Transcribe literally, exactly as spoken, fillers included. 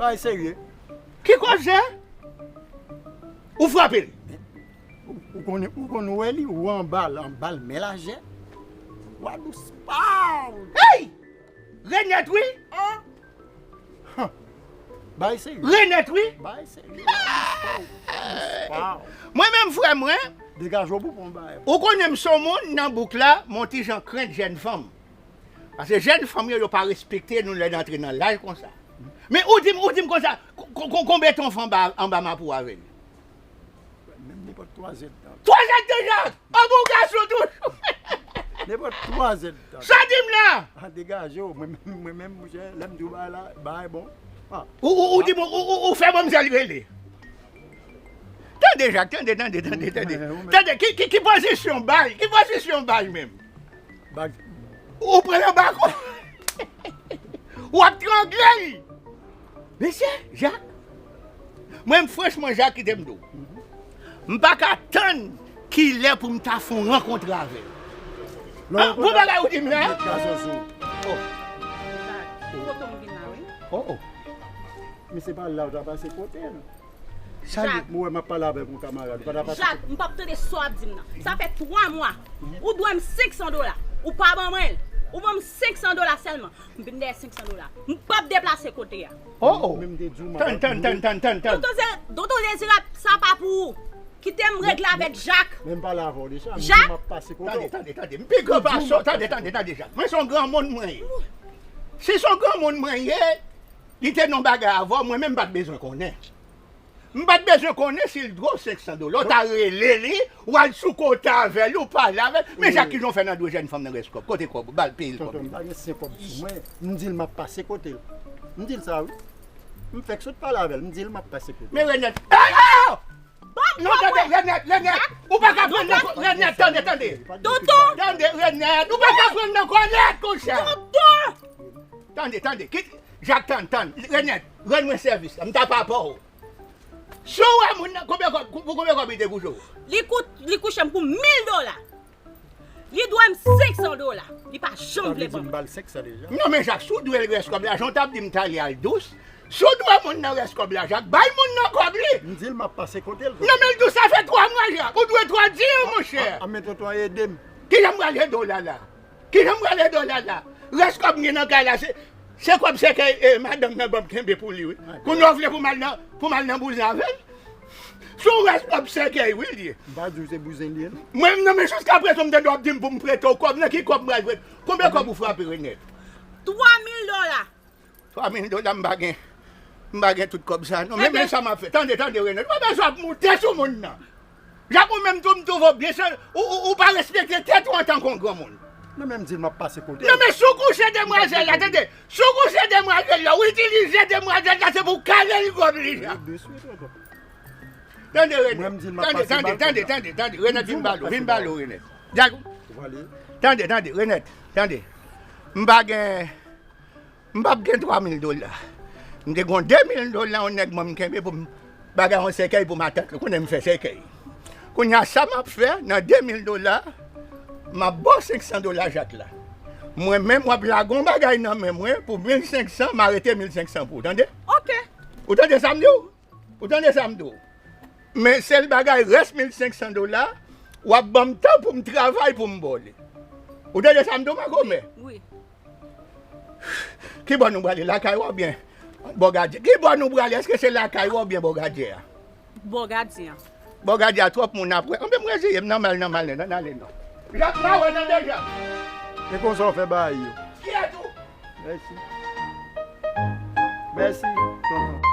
Ay serye. Ki koze? Ou frape l. Ou, ou konn, ou konn wè li, ou anba l, anba l, men lajè. Wa dous paw. Hey! Renèt wi. An. Bay serye. Renèt wi. Bay serye. Wa dous paw. Wa dous paw. Mwen menm frè mwen. Degaje w pou pran bay. Ou konnen m se yon moun nan bouk la, m yon ti jan krent jèn fanm. Paske jèn fanm yo, yo pa respekte nou lè n antre nan laj konsa. Men ou di m, ou di m konsa, ko-, ko-, ko-, konbyen tan w fè anba, anba mapou avè l? Menm nenpòt twa zèdtan. Twa zèdtan, Jak! An bon gason toujou! Nenpòt twa zèdtan. Sa w di m la? A, degaje w, mwen menm, mwen menm, monchè, lè m di w bagay la, bagay bon. A. Ou, ou, ou di m, ou, ou, ou fè manmzèl rele. Tande, Jak, tande, tande, tande, tande. Ou menm. Tande, ki, ki, ki pozisyon bal, ki pozisyon bal menm? Bag. Ou pran l anba kò. W ap trangle l. Mesye, Jak. Mwen, franchman, Jak, kite m di w. M pa ka tann kilè pou m ta fè yon rankontre avè l. Lè w rankontre, bon bagay ou di m la. Met gason sou. Oh. Kote m vin la, wi. Oh, oh. Men se pa la w ta pase kote l. Salut. Jak. Mwen wè m ap pale avèk yon kamarad. Ou pa ta pase Jak, kote l. M p ap tande sa w ap di m nan. Sa fè twa mwa. Ou dwe m senk san dola. Ou pa ban mwen l. Ou ban m senk san dola sèlman. M vin dèyè senk san dola. M p ap deplase kote a. Oh, oh. Mwen m te di w m ap. Tann, tann, tann, tann, tann, tann. Doktè Ze-, Doktè Dezirab, sa pa pou ou. Kite m regle avèk Jak. Men m pale avè w deja. M di w m ap pase kote w. Tande, tande, tande. M pi gran pase w. Tande, tande, tande, Jak. Mwen se yon granmoun mwen ye. Si se yon granmoun mwen ye, li te nan bagay avè w, mwen menm m pa t bezwen konnen. M pa t bezwen konnen si l dwe w senk san dola. Ou ta rele li, w al sou kote avè li, ou pale avè l. Men Jak, kijan w fè nan dwe jèn fanm nan rès kòb? Kote kòb ou? Ba l peye l kòb li. Tonton, m pa gen senk kòb sou mwen. M di l m ap pase kote l. M di l sa wi. M fèk sot pale avè l. M di l m ap pase kote l. Men Renèt. Hey, oh! Non, tande, Renèt, Renèt. Ou pa ka pran nan kò-, Renèt, tande, tande. Tonton! Tande, Renèt. Ou pa ka pran nan kòlèt konsa. Tonton! Tande, tande. Kit, Jak, tann, tann. Renèt, rann mwen sèvis la. M ta papa w. Si w wè moun nan, konbyen kòb, pou konbyen kòb li te kouche w? Li kou-, li kouche m pou mil dola. Li dwe m senk san dola. Li pa janm vle ban mwen. Sa vle di m ba l senk san deja. Non, men Jak, si w dwe l rès kòb la, jan w t ap di m talè a l dous. Si w dwe moun nan rès kòb la, Jak, bay moun nan kòb li. M di l m ap pase kote l. Non, men l dous, sa fè twa mwa, Jak. Ou dwe twa dir, monchè. A, a, men tonton, ede m. Kijan m pral ede w la, la? Kijan m pral ede w la, la? Rès kòb m gen nan kay la, se, se kòb sèkèy, e, madanm nan ban m kenbe pou li, wi. Kounye a w vle pou m al nan, pou m al nan bouzen avè l? Se yon rès kòb sèkèy, wi, li ye. M pa di w se bouzen li ye, non. Mwen, non, men jiskaprezan, m tande w ap di m pou m prete w kòb. Nan ki kòb m pral prete? Konbyen kòb ou frape, Renèt? Twa mil dola. Twa mil dola, m pa gen, m pa gen tout kòb sa, non. Men, men sa m ap fè. Tande, tande, Renèt. Ou pa bezwen ap moute sou moun nan. Jak, ou menm tou, m twouve w byen, se, ou, ou, ou pa respekte tèt ou antanke yon granmoun. Mwen menm di l m ap pase kote l. Non, men si w kouche demwazèl la, tande. Si w kouche demwazèl la, ou itilize demwazèl la, se pou w kale l kòb li, Jak. Wi, de swit, tonton. Tande, Renèt. Mwen, m di l m ap pase bal pou li. Tande, tande, tande, tande. Renèt, vin ba l, vin ba l, Renèt. Jak. Tande, tande, Renèt, tande. M pa gen, m p ap gen twa mil dola. M te gen de mil dola, yon nèg mwen m kenbe pou m bagay yon sèkèy pou matant li. Kounye a m fè sèkèy. Kounye a sa m ap fè, nan de mil dola, m ap ba w senk san dola Jak la. Mwen menm, w ap lage yon bagay nan men mwen pou mil senk san, m a rete mil senk san pou w, tande? Ok. Ou tande sa m di w? Ou tande sa m di w? Men sèl bagay, rès mil senk san dola, w ap ban m tan pou m travay pou m ba w li. Ou tande sa m di w, makomè? Wi. Ki bò nou prale, lakay ou oubyen bò gadyen? Ki bò nou prale? Èske se lakay ou oubyen bò gadyen an? Bò gadyen an. Bò gadyen an twòp moun ap wè. Anben m reziye m nan mal, nan mal, nan ale non. Jak, m a wè nan deja. E konsa w fè bagay yo. Kiyès ou? Mèsi. Mèsi, tonton.